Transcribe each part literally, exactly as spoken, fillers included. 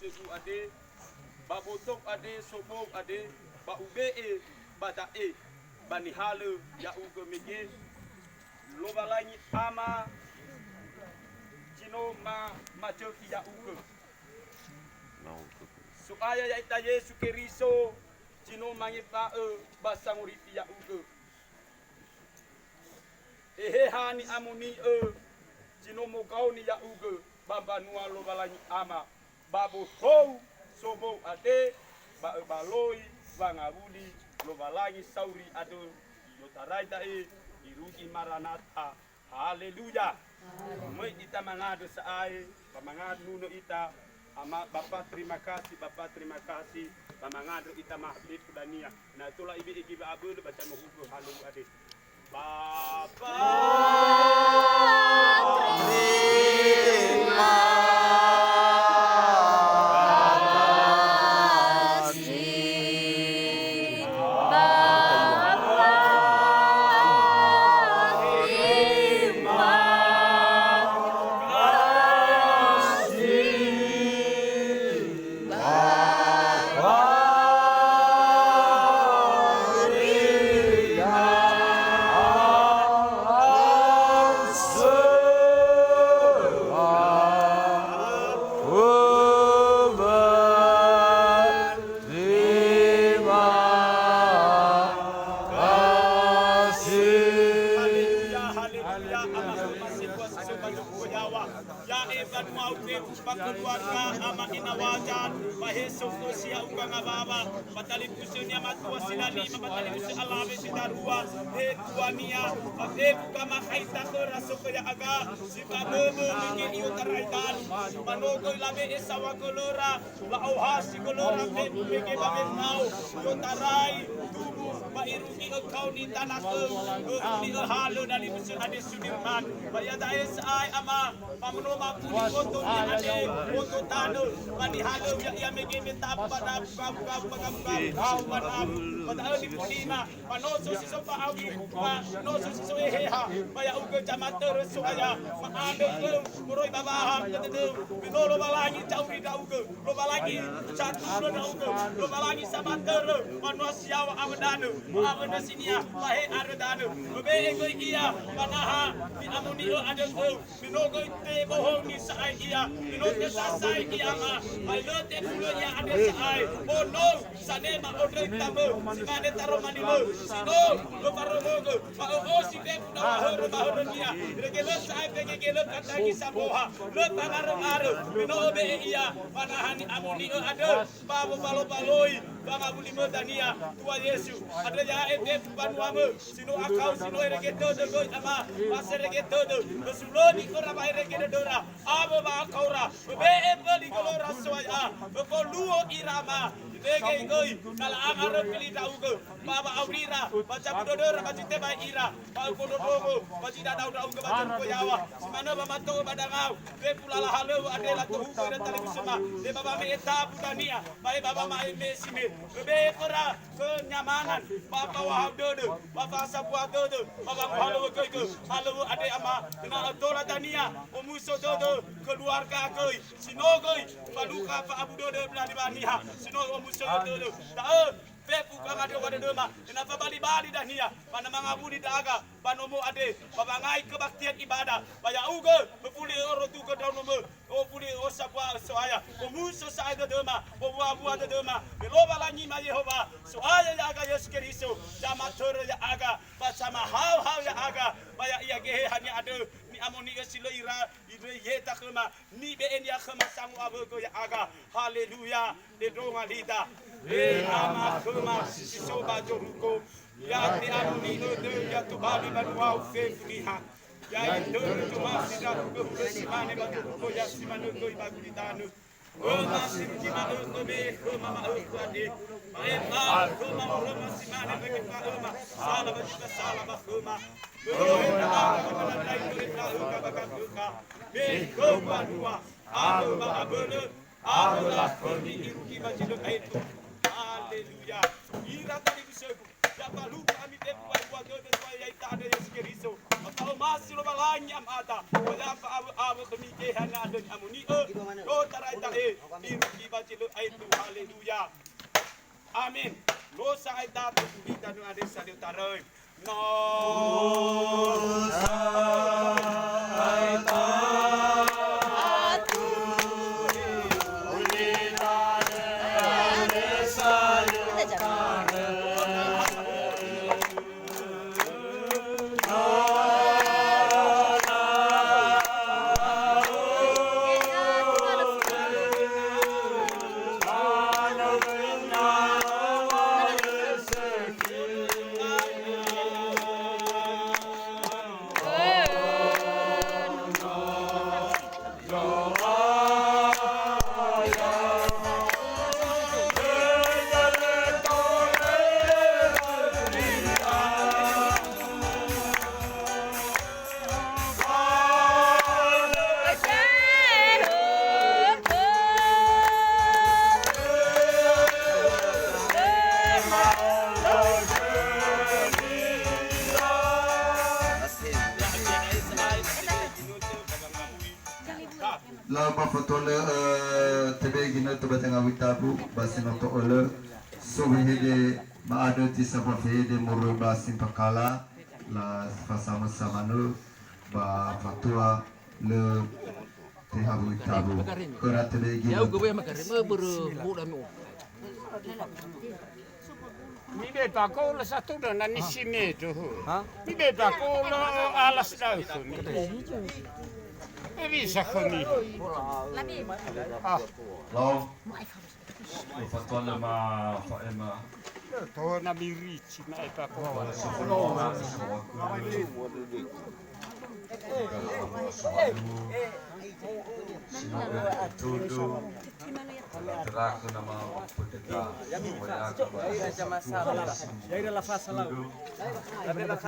Adu ade, ba boto ade, sobou ade, ba ube'e ba da'e, ba nihalö ya'ugö mege, Lowalangi Ama, zi no ma-, mazökhi ya'ugö. So'aya ya'ita Yesu Keriso, zi no mangefa'ö ba sangorifi ya'ugö. Eheha ni'amoni'ö zi no mogaoni ya'ugö ba mbanua Lowalangi Ama, ba bohou sobou ade, ba öbaloi wangawuli Lowalangi sauri andrö, i'otarai da'e irugi Maranatha. Haleluya. Möi ita mangandrö sa'ae, ba mangandrö ita, Ama, Bapa, terima kasih, Bapa, terima kasih, ba mangandrö ita ma fefu dania. Na tola ibe'e giwa abölö ba zanohugö halöŵö ade. Bapa, terima kasih. Bapa, terima kasih. Haleluya, haleluya. Ama khöma si kuasa, si so ba zokhö yaŵa. Ya'e mbanua-U fefu ba keluarga, Ama, ina wajar, ba he so khösi ya'ugö ngawawa, ba talifusönia matua si lalima, ba talifusö alawe si darua, he tuania, ba fefu gamakhaita khöra so khö ya'aga, si faböbö mege i'otarai dalu, ba no göi labe'e saŵa gölöra, la'ohasi gölöra fefu mege ba wefao, i'otarai tubu, ba irugi ökaoni tanakö, ö'uli'ö halö dalifusö andre Sudirman, ba iada'e sa'ae, Ama, Ba no mafuli oto niha andre, oto tanö, ba nihalö ya'ia mege me tabu ba dabu, gabu, gabu, ba gabu, gabu, gabu, ba dabu. Ba da'ö nifulima, ba no so si so fa'auri, ba no so si so eheha, ba ya'ugö zamatörö So'aya, ma'andrö khöu, moroi ba wa'ahakhö dödöu, me no Lowalangi za'auri ndra'ugö, Lowalangi zatulö ndra'ugö, Lowalangi samatörö, banua si yaŵa awö danö, awö nösinia, ba he arö danö. Öbe'e göi ia, ba naha ni'amoni'ö andrö khöu. Me no göi tebohouni sa'ae ia, me no tesasai ia, Ama, ba lö tefulö ia andre sa'ae. Ono, sanema ondröi tamö, si mane taroma nilö, si no, lö farongogö, ba ö'osi fefu dawa hörö ba hörönia, irege lö sa'ae fegege lö katangi samboha, lö tangarö-ngarö, me no öbe'e ia, ba naha ni'amoni'ö andrö, ba wobalo-baloi, ba ngawulimö dania, Tua Yesu, andrö ya'e fefu banuamö, Si no akhau, si no erege tödö göi, Ama, ba serege tödö, ösulöni khöra ba erege dödöra, awö ba akhaura, öbe'e mböli gölöra So'aya, öfoluo ira, Ama, irege göi, na la'angarö fili ndra'ugö, ba wa'aurira, ba zabu dödöra, ba zi tebai ira, ba öfondrondrongo, ba zi dadao ndra'ugö ba zorugo yaŵa, si manö ba mato'ö ba dangau, fefu lala halöŵö andre latohugö ira talifusöma, leba wame'e tabu dania, ba leba wama'e me si me, öbe'e khöra, Kenyamanan, ba fa'ohahau dödö, ba fa'asambua dödö, ba wangohalöŵö göi gö, halöŵö andre Ama, ena'ö tola dania, omuso dödö, keluarga göi, si no göi, falukha fa'abu dödö ba niha, si no omuso dödö. Da'ö, fefu gangandröŵa dödöma, ena'ö fabali-bali dania, ba na mangawuli ndra'aga, ba nomo andre, ba wangai kebaktian ibadah, ba ya'ugö, mefuli ö'orotugö ndraonomö, ofuli ö'osambua So'aya, omuso sa'ae dödöma, owua-wua dödöma, me Lowalangima Yehowa, So'aya ya'aga Yesu Keriso, zamatörö ya'aga, ba samahaö-haö ya'aga, ba ya'ia Geheha-Nia andrö, ni'amoni'ö si lö ira, iröi yeta khöma, nibe'e-Nia khöma sango'awögö ya'aga. Haleluya, endronga lida. He Ama khöma si so ba zorugo, ya te'amoni'ö döi ya tobali banua-U fefu niha. Ya itörö zomasi ndra'ugö hulö si mane ba zorugo ya si manö göi ba gulidanö. Öma si rugi ma'ökhö me khöma ma'ökhö andre. Ba efa'ö khöma oröma si mane ba gefa'öma. Sala ba zi fasala ba khöma. Börö he ndra'aga ba manandrai börö ndra'aga ba gafökha. Me khöu banua, awö ba abölö, awö lakhömi irugi ba zi lö aetu. Haleluya. Ira talifusögu, ya falukha ami fefu ba ebua dödö So'aya ya'ita andrö Yesu Keriso. Ba fao Masi Lowalangi amada, ba ya fa'awö-awö khömi geheha andrö ni'amoni'ö, no tarai da'e, irugi ba zi lö aetu. Haleluya. Amen. No sa'ae tatu gurita no andre salio taröi. No sa'ae tatu gurita no andre salio taröi. Lö ba fatua lö, eh, tebe'e ginötö ba Tengawi Tabu, ba si no to'ölö, so wehede ma'andrö zi safafehede moroi ba Simpakala, la fasamö-samö ba fatua lö Tengawi Tabu. Khöra tebe'e ginötö. Mibe ba golo satu dona nisi medo. Ha? Mibe ba golo alas da'ö khömi. Eri sa khömi. Ah. Lao. Fatua lö ma fa'ema. Tohona mirici ma'e ba golo. Sinoga itudu, terakhir nama pendeta.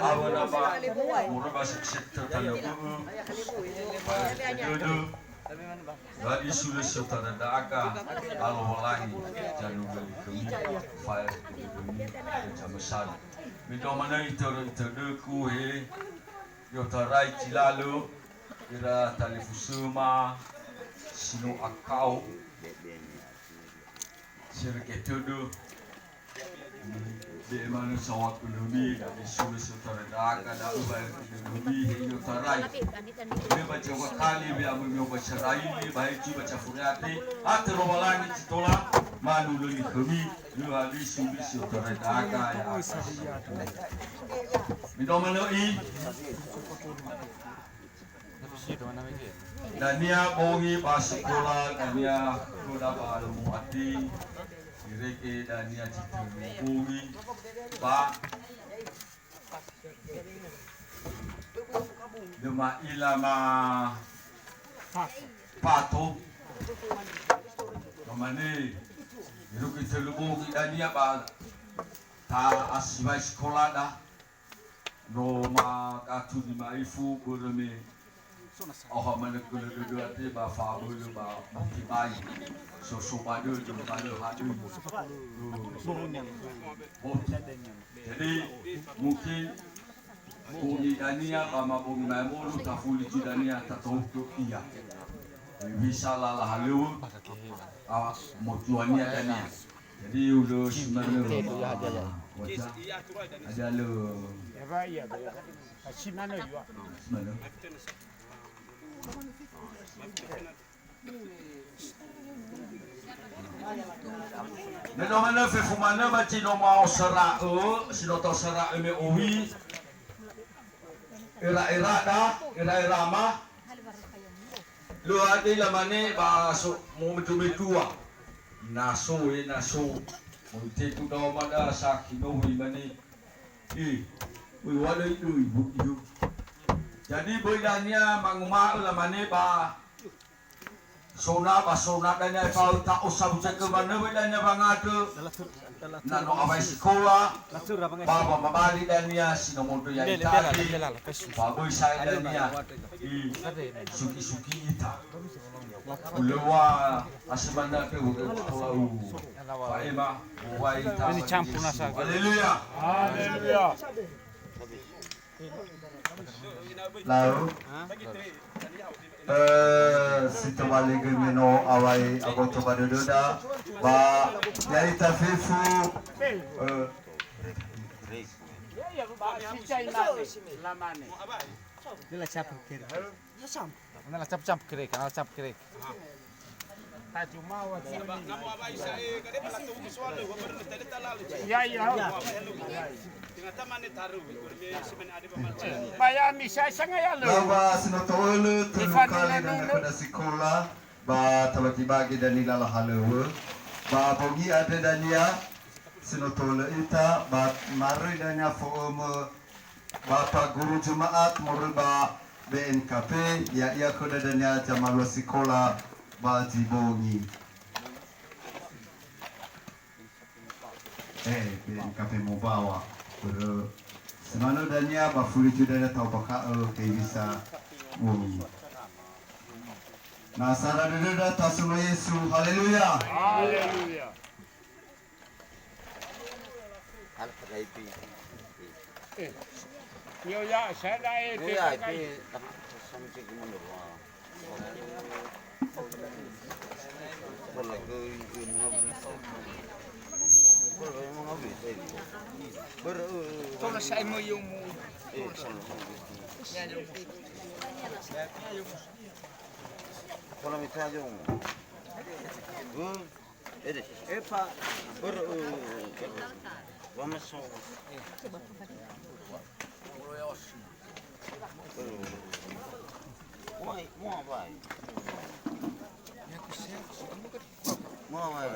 Awa nama muraba sektor tanda bu'u. Pada itudu. Lagi sulu sotara da'aga, alo walangi, janu gali kami, fire kami, jama sadu. Mido mana ito, ito deku he. I'otarai zi lalö ira talifusöma si no akao, serege tödö, be'e manö saohagölömi, da'e sulu sotara da'aga, da'ö ba ekonomi, he i'otarai. Lö ba Jawa kali, we'amöi ba Israeli, ba he zi ba Cafuriate, atö Lowalangi zi tola manulöni khömi, lö hali sulu sotara da'aga, ya. Mido manö i. Dania bongi ba sekola, dania khöda ba Lomo Ati, irege dania zi tölu bongi ba lö ma'ila ma pato. Mamane, irege tölu bongi dania ba ta'asiwai sekolada. No makatuni ma'ifu börö me aoha manö gölö dödö ate ba fa'abölö ba mutibai. So, so ba dödö, ba lö hadöi. Botu. Jadi, mungkin bongi dania ba mabongi maemolu tafuli zi dania tatohugö ia. Bisa lala halöŵö, a, motuania dania. Jadi, ulö si manö, ma, wajah. Ada lö. Si manö, ya. Si manö. Me no manö fefu manö ba zi no ma'osara'ö, si no ta'osara'ö me owi. Era-erada, era-erama. Lö andre lamane ba so, mometu-metua. Na so, e, na so. Moiteku daomada sakhi nohu imane. E, oi wada idö ibu ihu. Jadi böi dania manguma'ö lamane ba sona ba sona dania fa'ö ta'osabu cekö manö böi dania wangandrö. Na no awai sikola, ba, ba mabali dania si no mondo ya ita, ba böi sa'ae dania, i, suki-suki ita. Ulewa asimanda te ulewa kolau. Fa'ema, uwai ita. Ini campur nasa. Haleluya. Haleluya. Lau. Eh, si tobali göi me no awai aboto ba dödöda, ba ya'ita fefu, eh, Lö lacampur kereka, lö lacampur kereka. Ya, ya. Ba ya'ami sa'ae sanga ya lö. Lau ba si no to'ölö tölu kali na khöda sikola, ba tabagi-bagi dania lala halöŵö. Ba bongi andre dania si no to'ölö ita, ba maröi dania fo'ömö Bapa guru Jumaat moroi ba B N K P, ya'ia khöda dania zamalua sikola ba zi bongi. Eh, B N K P mobawa. Börö si manö dania ba fuli zui dania ta'ombakha'ö hewisa bongi. Na sara dödöda tasuno Yesu. Haleluya. Haleluya. Al-, Al-, Eh, yo ya, saya dah, eh, Yo, ya, tengok itu kan. Tapi sama cek gimana, Bang? Kalau ke, ke menghabis. Kalau ke menghabis, eh. Ber-, eh, Tolong saya mau yang mau. Eh, kalau. Ya, yang mau. Kalau minta yang mau. Ber-, Ede. Epa. Ber-, eh, Wamaso. Ber-, Wai, mua bai. Mua bai.